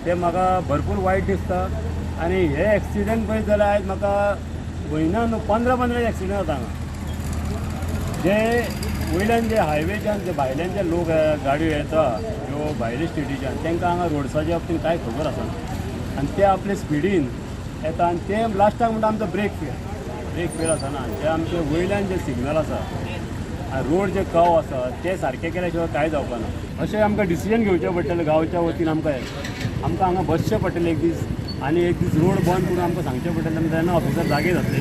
ते म्हाका भरपूर वायट दिसता. आनी हे एक्सिडंट पळयत जाल्यार आयज म्हाका म्हयन्या न्हू 15 15 एक्सिडंट जाता हांगा. जे वयल्यान जे हायवेच्यान जे भायल्यान जे लोक गाडयो येता ज्यो भायले स्टेटीच्यान, तांकां हांगा रोड्साच्या बाबतीन कांय खबर आसना आनी ते आपले स्पिडीन येता आनी ते लास्टाक म्हणटा आमचो ब्रेक फेल. ब्रेक फेल आसना. जे आमचे वयल्यान जे सिग्नल आसा आनी रोड जे कव आसा ते सारके केल्या शिवाय कांय जावपा ना. अशें आमकां डिसिजन घेवचें पडटलें गांवच्या वतीन. आमकां आमकां हांगा बसचें पडटलें एक दीस आनी एक दीस रोड बंद करून आमकां सांगचें पडटलें. तेन्ना ऑफिसर जागे जातले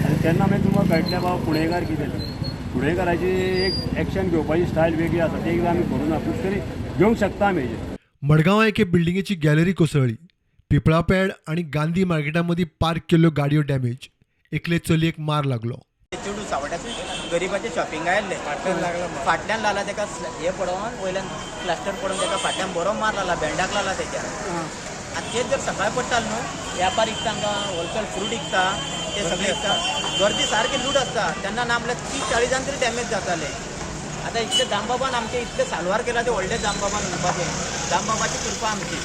आनी तेन्ना मागीर तुमकां कळटलें बाबा कुणेकार कितें तें. कुणेकाराची एक एक्शन घेवपाची स्टायल वेगळी आसा. ती एकदां आमी करूं ना पूण तरी घेवंक शकता आमी हेजेर. मडगांवां एके बिल्डिंगेची गॅलरी कोसळ्ळी. पिपळापेड आनी गांधी मार्केटा मदीं पार्क केल्ल्यो गाडयो डॅमेज. एकले चलयेक मार लागलो. चेडूं सावड्याचे गरिबाचे शॉपिंग आयिल्ले, फाटल्यान लागला तेका. हे पडोन वयल्यान प्लास्टर पडून तेका फाटल्यान बरो मार लागला, बेंडाक लागला तेच्या. आनी तेच जर सकाळी पडटाले न्हू, व्यापार विकता हांगा, होलसेल फ्रूट विकता, ते सगळे विकता, गर्दी सारकी लूट आसता तेन्ना. ना म्हणल्यार 30-40 जाण तरी डॅमेज जाताले. आतां इतले दामबाबान आमचे इतले साल्वार केला, ते व्हडले दामबाबान म्हणपाचें, दामबाबाची कृपा आमची.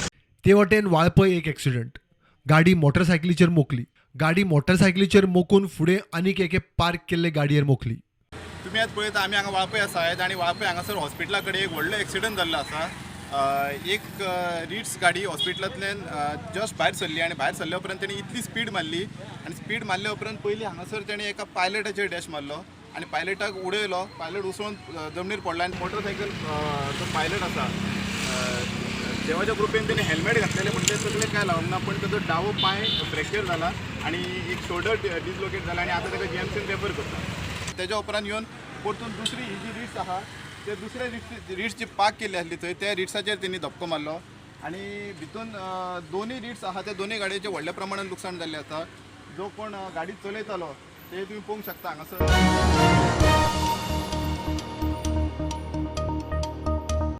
ते वटेन वाळपय एक एक्सिडंट. गाडी मोटरसायकलीचेर मोखली. गाडी मोटरसायकलीचेर मोखून फुडें आनीक एके पार्क केल्ले गाडयेर मोखली. तुमी आतां पळयता, आमी हांगा वाळपय आसा आयज आनी वाळपय हांगासर हॉस्पिटला कडेन एक व्हडलो एक्सिडंट जाल्लो आसा. एक रिट्स गाडी हॉस्पिटलांतल्यान जस्ट भायर सरली आनी भायर सरल्या उपरांत तेणी इतली स्पीड मारली आनी स्पीड मारल्या उपरांत पयलीं हांगासर तेणी एका पायलटाचेर डॅश मारलो आनी पायलटाक उडयलो. पायलट उसळून जमनीर पडलो आनी मोटरसायकल जो पायलट आसा, देवाच्या कृपेन तेणी हेल्मेट घातलेलें पूण ते सगळे काय लावंक ना, पण ताजो डावो पांय फ्रॅक्चर जाला आनी एक शोल्डर डिसलोकेट जाला आनी आतां ताका जीएमसीन रेफर करता. तेज्या उपरांत येवन परतून दुसरी ही जी रिट्स आहा, ते दुसरे रिट्स रिट्स जी पार्क केल्ली आसली थंय, त्या रिट्साचेर तेणी धपको मारलो आनी भितून दोनूय रिट्स आहा, त्या दोनूय गाडयेचें व्हडल्या प्रमाणान लुकसाण जाल्लें आसा. जो कोण गाडी चलयतालो ते तुमी पळोवंक शकता हांगासर.